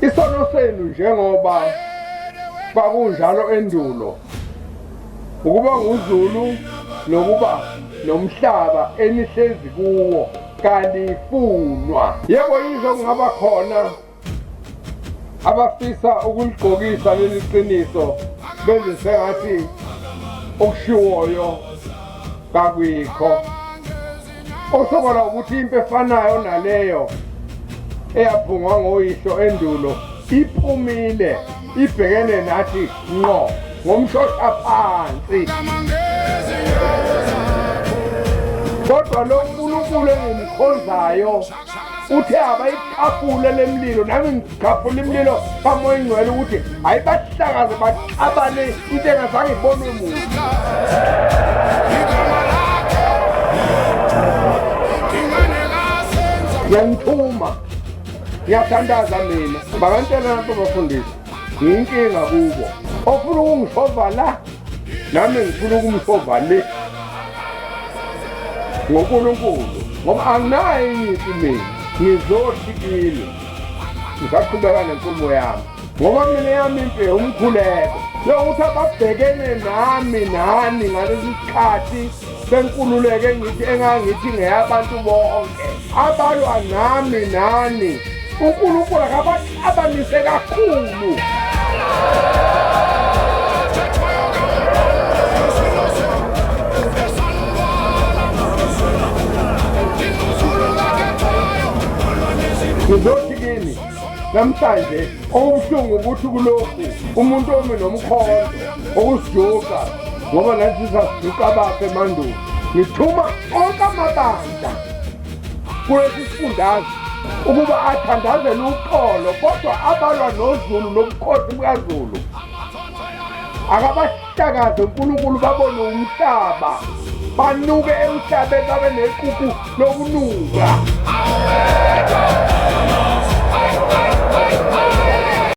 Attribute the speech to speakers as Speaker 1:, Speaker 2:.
Speaker 1: Isono senu njengoba kwakunjalo endulo ukuba nguZulu nokuba nomhlaba enihlezi kuwo kalifunwa. Yebo, yize kungaba khona abafisa ukuligqokisa leli qiniso benze sengathi okushiwoyo kakwikho. Okusobala ukuthi impi efanayo naleyo eyaphungwa ngoyihlo endulo iphumile ibhekene nathi ngqo ngomshosha phansi. Kodwa lo Nkulunkulu engimkhonzayo uthe abayikhafule le mlilo, nami ngikhafula imililo kaMoya Ingcwele ukuthi ayibahlakaze baxabane into engazange ibonwe muntu. Ngiyangithuma, ngiyathandaza mina bakantela lapho bafundisi, ngiyinkinga kubo. Ofuna ukungishova la, nami ngifuna ukumshova le ngoNkulunkulu, ngoba anginayo impi mina. Ngizothi kini, ngisaqhubeka nenkulumo yami, ngoba mina yami impi umkhuleko yokuthi ababhekene nami nani ngalesi sikhathi senkululeko engithi engangithi ngeyabantu bonke abalwa nami nani, uNkulunkulu akabaxabanise kakhulu. Ngizothi kini namhlanje okubuhlungu ukuthi kulokhu umuntu omi nomkhonto okusijuqa, ngoba nathi sasijuqa abafe emandulo. Ngithuma onke amabandla kulesi sifundazwe ukuba athandazele uxolo, kodwa abalwa noZulu nobukhosi bukaZulu akabahlakaze uNkulunkulu, babone umhlaba, banuke emhlabeni, babe nequku lokunuka.